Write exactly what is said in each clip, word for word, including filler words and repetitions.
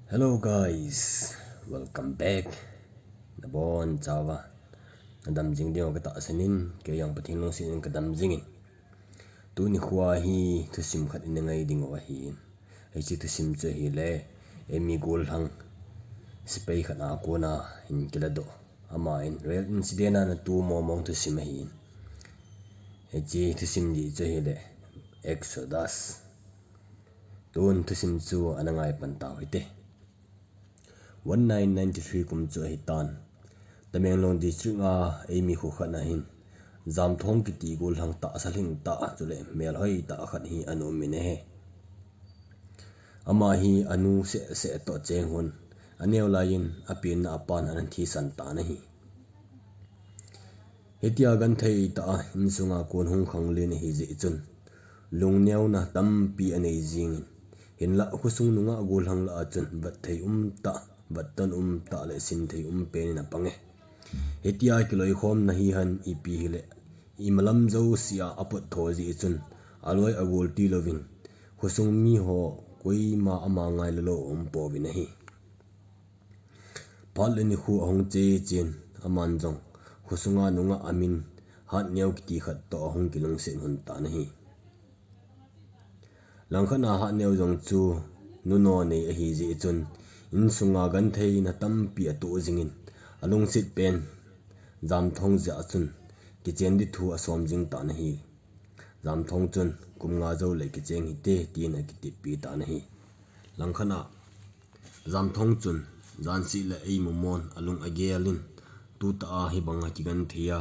Hello guys, welcome back. Nabon chauva. Nadam jing ding uva katahsan in, kei jong Pathen lungset in kadam jingin. Tuni khoa hi thusim khat in ngai ding uva ahin. Hiche thusim chu ahile, eimi gollhang sepai khat a kona hin kiladoh. Aman rail incident a ana tu mong mong thusim ahin. Hiche thusim ding chu ahile, Exodus. Tun thusim chu ana ngai pan tau hite. One nine ninety three kum chu ahitan. Tamenglong district a eimi kho khat na hin Jamthong kiti gollhang tahsa lhingtah chule melhoi tah khat hi ana um in ahi. Ama hi anu seh seh toh cheng hon, aneo lai in apen na apan ana thisan tan ahi. Hitia genthei tah a insunga kon hung khanglen ahi jeh chun, lungneona tampi anei jingin, hinlah khosung nungah gollhang lah a chun vetthei umtah, vetton umtah le sinthei um pen in apang e. Hitia kiloikhomna hi hen ipi hile, imalam jousea apot tho jeh chun, aloi agol tilouvin, khosung miho koima ama ngailou lou aum pouvin ahi. Phat le nikho ahung che chen, aman jong khosunga nungah amin Hatneo kiti khat toh ahung kilungset lhon tan ahi. Langkhat a Hatneo jong chu nuno nei ahi jeh chun, insunga gentheina tampi atoh jingin, alungset pen Jamthong jeh a chun kichen ding thu asom jing tan ahi. Jamthong chun kum nga jou le kicheng hite tin akiteppi tan ahi. Langkhat a Jamthong chun janseh le eimumon alung agel in, tutah a hibanga kigenthei a,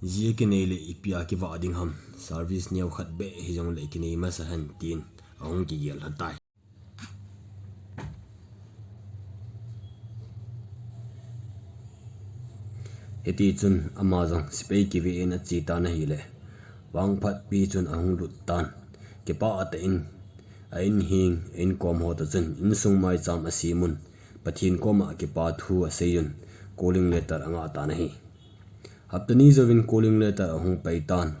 ji akinei le ipi a kivah ding ham, service neokhat beh hijongle kinei masa hen tin ahung kigel lha tai. Hitichun ama jong sepai kive in ache tan ahile, vangphatpi chun ahung lut tan, kipah tah in a-in heng, a-inkom ho toh chun insung maicham asemun, Pathen koma kipa thu aseiyun, calling letter angah tan ahi. Hapta ni jouvin calling letter ahung pai tan,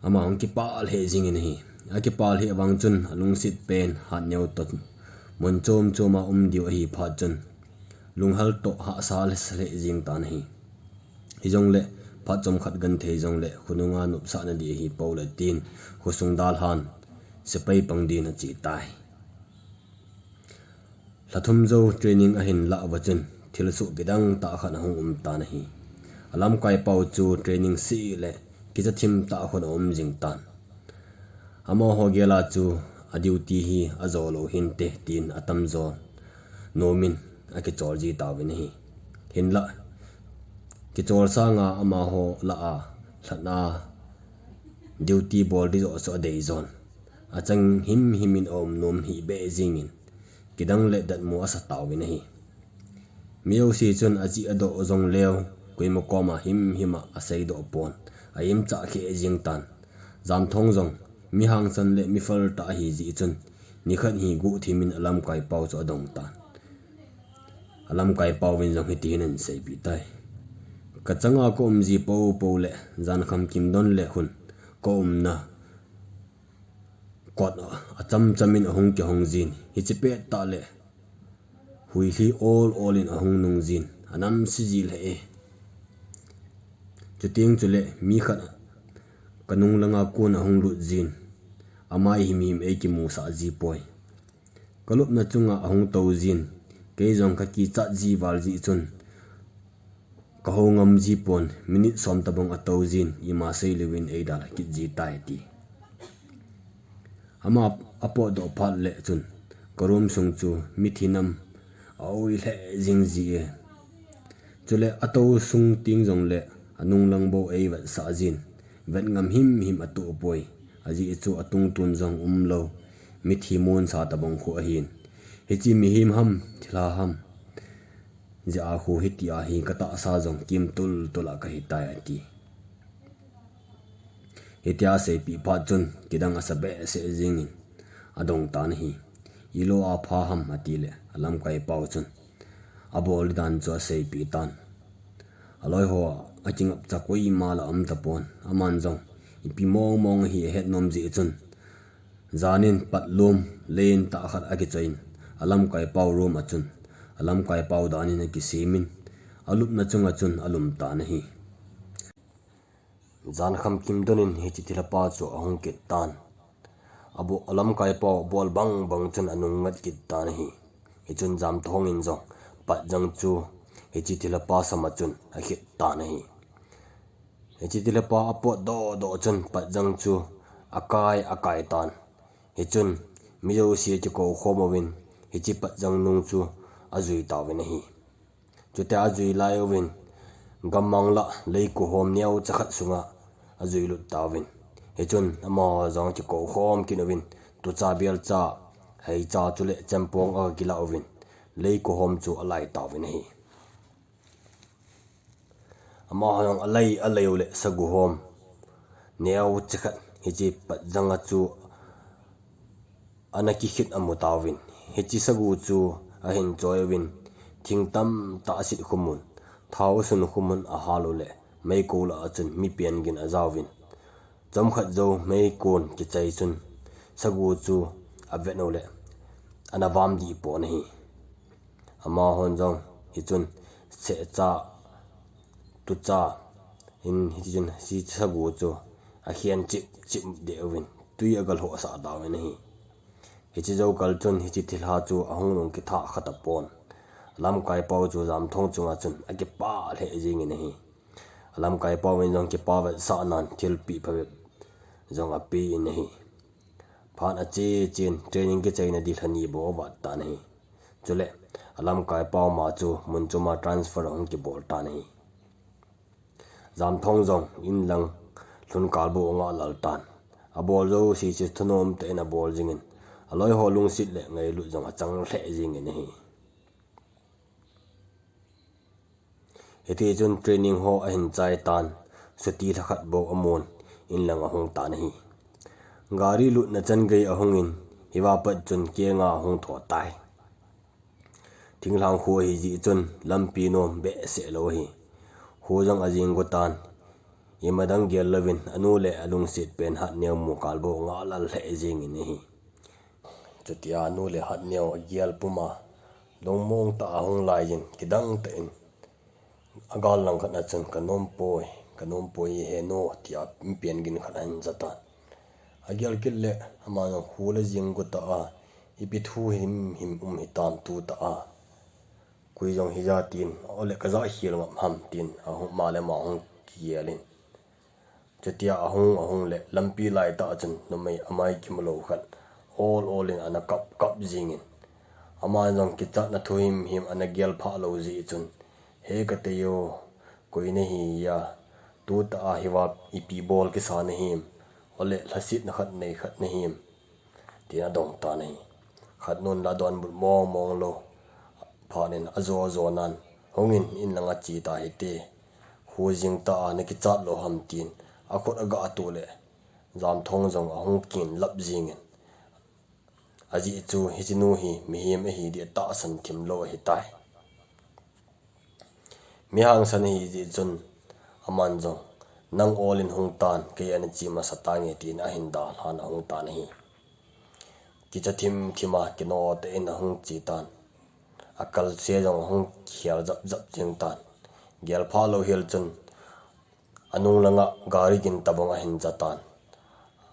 ama ahung kipah lheh jingin ahi. Akipah lheh vang chun alungset pen Hatneo toh mun chom chom a um diu ahi phat chun, lunghel toh hahsa lheh jing tan ahi. Hijongle phat chomkhat genthei jongle khonunga nopsahna ding ahipoi le tin, khosung dalhan sepai pang din ache tai. Lha thum jou training ahin lah uva chun, thilsoh kidang tah khat ahung um tan ahi. Alamkaipau chu training seh le kicha thim tah khun aum jing tan. Amaho gel a chu a duty hi ajo lou hinte tin atamjo nomin akichol ji tauvin ahi. Hinlah, kichol sanga amaho lah a lhatna duty bol ding joh chu adei jon. Achang himhim in aum nom hih beh jingin, kidang le datmo asa tauvin ahi. Mi jouse chun ajih adoh jongleu, koima koma himhim a aseidoh pon, a-imchah kheh jing tan. Jamthong jong mi hangsan le mi phal tah ahi jeh chun, nikhat hi guhthim in alamkaipau chu adong tan. Alamkaipauvin jong hiti hin ahin seipeh tai. Kachanga ka um ji poupou le, jankham kimdon le khun ka umna kot a, achamcham in ahung kihong jin, hiche pettah le huilhi ol ol in ahung nung jin, anamse ji lheh e. Chuteng chule mi khat kanung langa kon ahung lut jin, amai himhim eikimusah ji poi. Kalupna chunga ahung tou jin, kei jong kakichat ji val jeh chun, kahou ngam ji pon, minute som tobang atou jin, ima seilouvin eidalha kit ji tai ati. Ama apotdoh phat le chun, ka room sung chu mithi nam a-oi lheh jing ji e. Chule atou sung teng jongle anung lang bou eivetsah jin, vet ngam himhim atoh poi, ajeh chu atungtun jong umlou, mithi monsa tobang khu ahin. Hiche mihem ham, thilha ham, jeh a khu hitia hi katahsa jong kimtultul a kahitai ati. Hitia aseipeh phat chun kidang asa behseh jingin adong tan ahi. Ilou a pha ham atile alamkaipau chun abol dan chu aseipeh tan. Aloiho akingapcha koima la um tapon, aman jong ipi mong mong ahi ahet nom jeh chun, janin patlum Len tah khat akichoiyin, alamkaipau room a chun, alamkaipau danin akisimin, alupna chunga chun alum tan ahi. Jankham kimdonin hiche thilhapa chu ahung kit tan. Alamkaipau bol bang bang chun anung ngat kit tan ahi. Hichun Jamthongin jong patjang chu hiche thilhapa sama chun akhet tan ahi. Hiche thilhapa apot doh doh chun patjang chu akai akai tan. Hichun mi jouse kikou khom uvin hiche patjang nung chu ajui tauvin ahi. Chutia ajui lai uvin gammang lah leikuhom neocha khat sunga ajui lut tauvin. Hichun amaho jong kikou khom kit uvin tucha, belcha, heicha chule chempong akilah uvin leikuhom chu alai tauvin ahi. Amaho jong alai alai uleh sagu hom neocha khat hiche patjanga chu ana kikhet amu tauvin. Hiche sagu chu ahin choi uvin thing tamtah asit khumun, thao asun khumun ahal uleh meikol lah a chun mi pengin ajauvin. Chomkhat jou meikon kichai chun sagu chu avet uleh ana vam dih pon ahi. Amahon jong hichun sehcha, tucha in hichun hiche sagu chu akhen chip chip deh uvin tui agalhoh sah tauvin ahi. Hiche jou kal chun hiche thilha chu ahung nung kithah khat apon. Lamkaipau chu Jamthong chunga chun akipah lheh jengin ahi. Lamkaipau in jong kipa vetsahnan thilpeh phabep jong apen ahi. Phat ache chen training kichaina ding lha ni bou avat tan ahi. Chule alamkaipau ma chu mun choma transfer ahung kibol tan ahi. Jamthong jong inlang lhun kal bou angah lal tan. Abol jouse chu thanom tah in abol jingin, aloiho lungset le ngailut jong achang lheh jingin ahi. Hitichun training ho ahin chai tan, chuti lhakhat bou amun inlang ahung tan ahi. Gari lutna chan gei ahungin, hiva pat chun kenga ahung tho tai. Thinglhang kho ahi jeh chun lampi nom behseh lou ahi. Kho jong ajing go tan, imadang gel louvin anu le alungset pen Hatneo mu kal bou angah lal lheh jengin ahi. Chutia anu le Hatneo agel puma, lungmong tah a ahung laiyin kidang tah in agal lang khat a chun, "Kanom poi, kanom poi henu," tia mi pengin khat ahin ja tan. Agel kit le ama jong kho le jing go tah a, ipi thu himhim um hitam tutah a. Koi jong hija tin, ole kaja khel ngap ham tin, ahung ma le ama ahung kigelin. Chutia ahung ahung le lampi laitah a chun numei amai kimu lou khat ol ol in ana kap kap jingin. Ama jong kichatna thu himhim ana gel phah lou jeh chun, "He katei o, koi nahi a, tutah a hiva ipi bol kisa nahim, ole lhasetna khat nei khat nahim," tin adong tan ahi. Khatnun la donbut mong mong lou phat in ajo jo nan, "Hungin, inlang a che ta hite. Kho jing tah a nakichat lou ham," tin akhut aga tuh le Jamthong jong ahung kinlap jingin. Ajeh chu hichenu hi mihem ahi ding tahsan thim lou ahitai. Mi hangsan ahi jeh chun aman jong, "Nang ol in hung tan, kei ana che masa tange," tin ahin dalhan ahung tan ahi. Kicha thim thim a kino tah in ahung che tan. Akalse jong ahung khel jap jap jeng tan. Gel phah lou hel chun anung langa gari gin tabang ahin ja tan.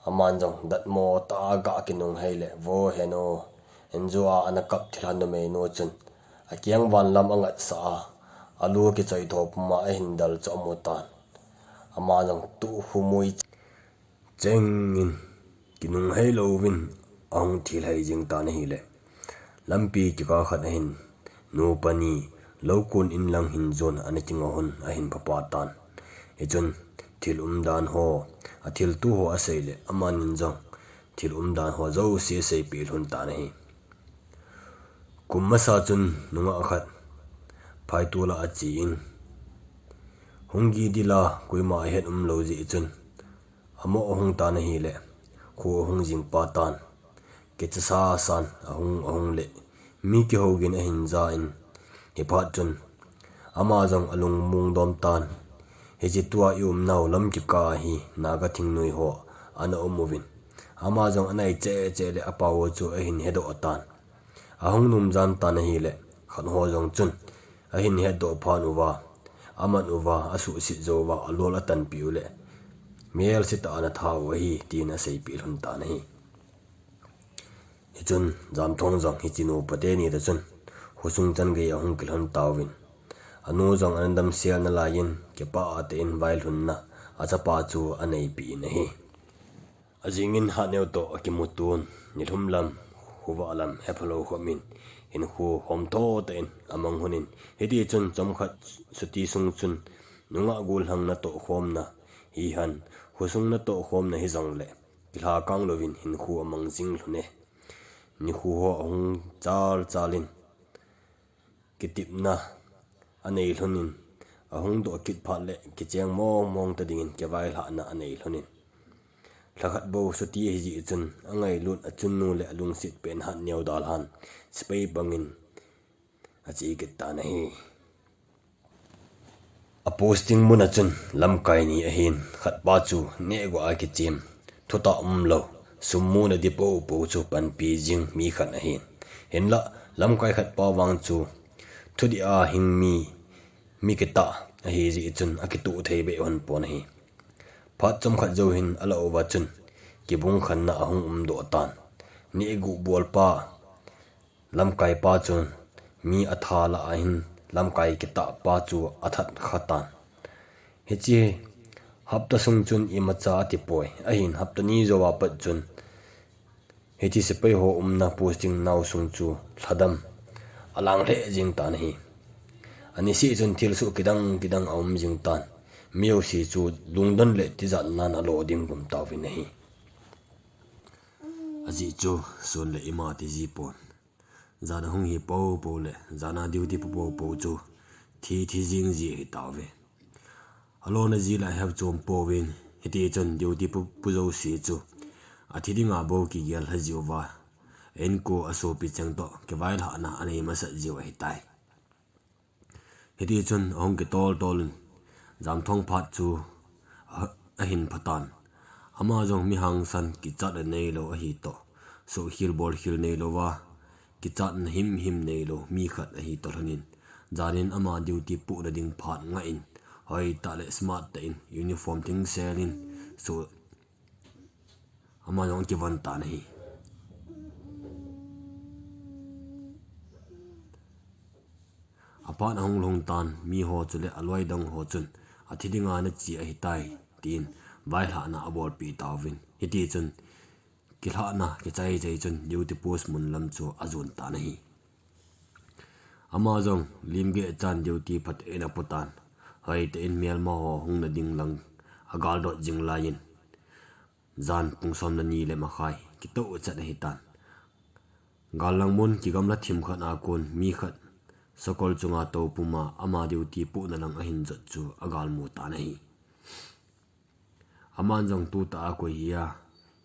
Aman jong datmo tah a aga kinung hei le, "Vo henu, injo a ana kap thilha numei nu chun akeng van lam angat sah a, alu kichoi tho puma ahin del chu amu tan." Ama jong tuh humui chengin kinung hei louvin ahung thil hei jing tan ahile, lampi kikah khat ahin, nupa ni lou kon inlang hin jon ana kinga hon ahin phapha tan. Hichun thil umdan ho, athilto ho asei le, amanin jong thil umdan ho jouse aseipeh lhon tan ahi. Kum masa chun nungah khat phaitol a ache in, hung gidil a koima ahet umlou jeh chun, amo ahung tan ahile, kho ahung jing pa tan. Kicha sa san ahung ahung le, mi kihou gin ahin ja in, hiphat chun ama jong alung mong dom tan. Hiche tua i umnau lam kikah hi Naga thingnoi ho ana um uvin, Ama jong anai cheh cheh le apao chu ahin hedoh tan. Ahung num jan tan ahile, khat ho jong chun ahin hedoh phat uva, aman uva, asuhset jou uva, alol atanpeh u le, mihelse tah a natha u ahi, tin aseipeh lhon tan ahi. Hichun Jamthong jong hiche nupa teni toh chun khosung chan gei ahung kilhon tauvin, anu jong ana damsel nalaiyin, kipah tah in vailhunna achapa chu aneipeh in ahi. Ajingin Hatneo toh akimutun, nilhum lam, khovah lam hephalou khopin, hinkho homtho tah in amang lhonin, hitichun chomkhat chuti sung chun nungah gollhang natoh khomna hihen, khosung natoh khomna hijongle, kilhakang louvin hinkho amang jing lhone. Nikho ho ahung chal chalin, kitepna anei lhonin, ahung doh kit phat le kicheng mong mong ta dingin kivailhahna anei lhonin, lhakhat bou chuti ahijeh chun angailut achunnu le alungset pen Hatneo dalhan sepai bangin ache kit tan ahi. Aposting mun a chun lamkai ni ahin, khatpa chu nehguh a kichem, thutah umlou, sum muna ding poupou chu panpi jing mi khat ahin. Hinlah lamkai khatpa vang chu thudih a hing mi, mi kitah ahijeh chun akitoh thei beh lhon pon ahi. Phat chomkhat jou hin alah uva chun kibung khenna ahung umdoh tan. Nehguh bolpa, lamkaipa chun mi atha lah ahin, lamkai kitahpa chu athat kha tan. Hiche hapta sung chun imacha atipoi, ahin hapta ni jouva pat chun hiche sepai ho umna posting nao sung chu lhadam alang lheh jing tan ahi. Aniseh chun thilsoh kidang kidang aum jing tan. Mi jouse chu lungdon le tijatnan alo ding gum tauvin ahi. Ajeh chu sun le ima tiji pon. Jan ahung hi poupou le jan a duty pu poupou chu thi thi jing ji ahitauve. Alona ji le ahepchom pouvin, hitichun duty pu, pu jouse chu athi dinga bou kigel lha jiuva, inko asopi cheng toh kivailhahna anei masat jiu ahitai. Hitichun ahung kitol tolin, Jamthong phat chu a, ahin phatan. Ama jong mi hangsan, kichat aneilou ahi toh, suhkhel bolkhel neilouva, kichatna himhim neilou mi khat ahi toh lhonin, janin ama duty pohna ding phat ngah in, hoitah le smart tah in uniform thingselin, so ama jong akivon tan ahi. Aphat ahung lhung tan, miho chule aloidang ho chun athi dinga nache ahitai, tin vailhahna abolpeh tauvin. Hitichun kilhahna kichai chai chun duty post mun lam chu ajon tan ahi. Ama jong limgeh chan duty phatah in apotan, hoitah in melma ho hungna ding lang agaldot jing laiyin, jan pung som le ni le makhai kitoh chat ahitan. Gal lang mun kigamla thim khat a kon mi khat sakol chunga tou puma ama duty pohna lang ahin jot chu agalmu tan ahi. Aman jong tutah a koi hia,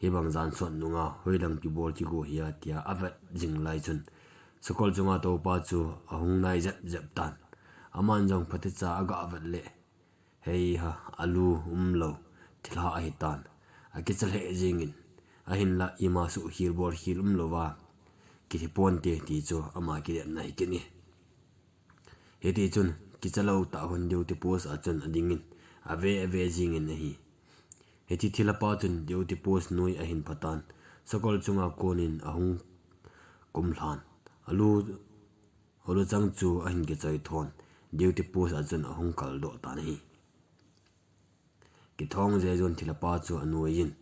hibang jan sot nunga hoilang kibol kigo hia tia avet jing lai chun, sakol chunga toupa chu ahung nai jep jep tan. Aman jong phatecha agavet le, heiha, alu umlou thilha ahitan. Akicha lheh jengin, ahinla ima suhkhel bolkhel umlouva kithi ponte ti chu ama kidetna hi kit e. Hitichun kichalou tah hon duty post a chun adingin, ave ave jengin ahi. Hiti thilhapa chun duty post noi ahin phatan, sakol chunga konin ahung kumlhan, alu, aluchang chu ahin kichoi thon, duty post a chun ahung kaldoh tan ahi. Kithong jejun thilhapa chu anoiyin,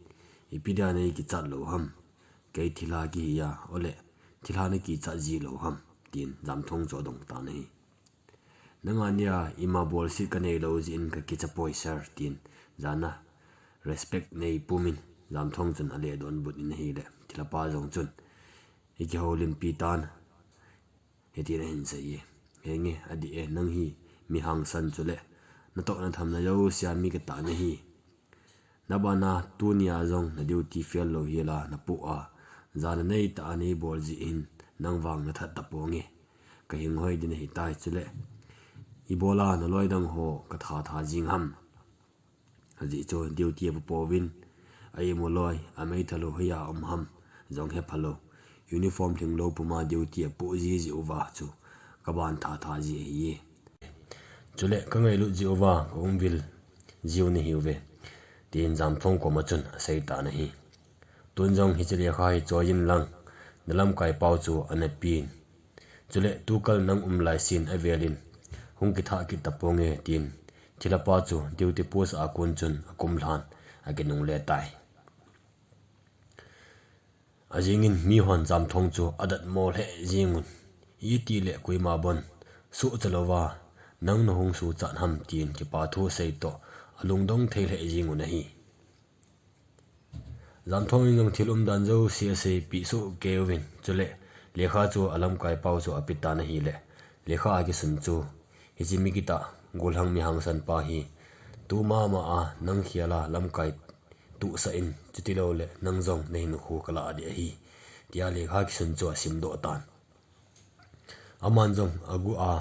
ipi dia nei kichat lou ham? Kei thilha kihi a, ole, thilha nakichat ji lou ham? Tin Jamthong chu adong tan ahi. Nangnia ima bolset kanei lou jeh in kakicha poi sir, tin jana respect nei pumin Jamthong chun ale donbut in ahile, thilhapa jong chun, ikihoulimpi tan, hitin ahin seiye. Henge, adih e, nang hi mi hangsan chule natoh nathamna jousea mi kitah nahi. Nabana tunia jong na duty fail lou hila napoh a, jana neitah a neibol jeh hin nang vang nathat taponge. Kahing hoi ding ahitai chule, ibola naloidang ho katha tha jing ham? Ajeh chu duty apoh pouvin, A imu loi, a meithal u hoiya um ham jong hepha lou. Uniform lhing lou puma duty apoh jiji uva chu kaban tha tha ji ahi. Chule kangailut ji uva kaumvil jiu nahiuve, tin Jamthong koma chun asei tan ahi. Tun jong hiche lekha hi choi in lang, nalamkai pau chu ana pen. Chule tukal nang um lai sin avel in, hung kithah kit taponge, tin thilha pa chu duty post a kon chun akum lhan akinungle tai. Ajing in mihon Jamthong chu adatmo lheh jing un, iti le koima bon suhcha louva nang nahung suhchat ham, tin kipa thu sei toh alungdong thei lheh jing un ahi. Jamthong in jong thil umdan jouse aseipeh soh kei uvin, chule lekha chu alamkai pau chu ape tan ahile, lekha a kisun chu, hiche mi kitah gollhang mi hangsan pa hi tu mama a nang khel a lamkai tuhsah in, chuti lou le nang jong nahinkho kalah ding ahi, tia lekha kisun chu asimdoh tan. Aman jong aguh a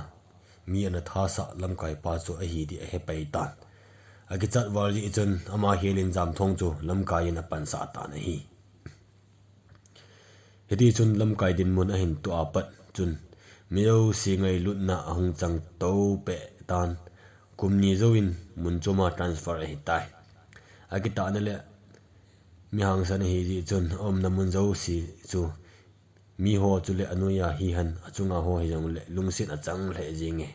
mi ana thasah lamkai pa chu ahi ding ahepai tan. Akichat val jeh chun ama hel in Jamthong chu lamkai in apansah tan ahi. Hiti chun lamkai dinmun ahin toh a pat chun mi jouse ngailutna ahung chang tou peh tan. Kum ni jouvin mun chom a transfer ahitai. Akitahna le mi hangsan ahi jeh chun aumna mun jouse chu miho chule anoiya hihen achunga ho hijongle lungset achang lheh jenge.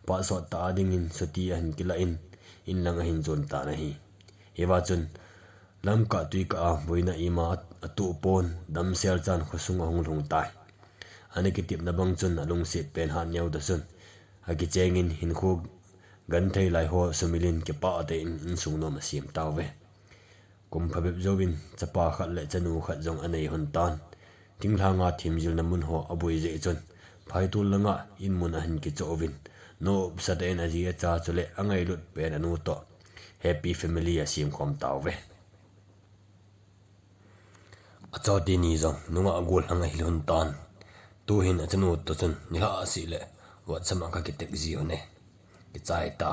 Phat sot tah a dingin chuti ahin kilah in, in lang ahin jon tan ahi. Hiva chun lamkah twikah a boina ima atoh pon, damsel chan khosung ahung lhung tai. Ana kitepna bang chun alungset pen hat neo toh chun akicheng in hinkho genthei lai ho sumil in kipah tah in insung nom asem tauve. Kum phabep jouvin chapa khat le chanu khat jong anei lhon tan. Thinglhanga themjilna mun ho aboi jeh chun phaitol langa in mun ahin kichoh uvin, nopsa tah in aji acha chule angailut pen anu toh happy family asem khom tauve. Achoti ni jong nungah gollhang ahil lhon tan. Tuhin achanu toh chun nilhah seh le WhatsApp a kakitext ji lhon e. Kichai ta.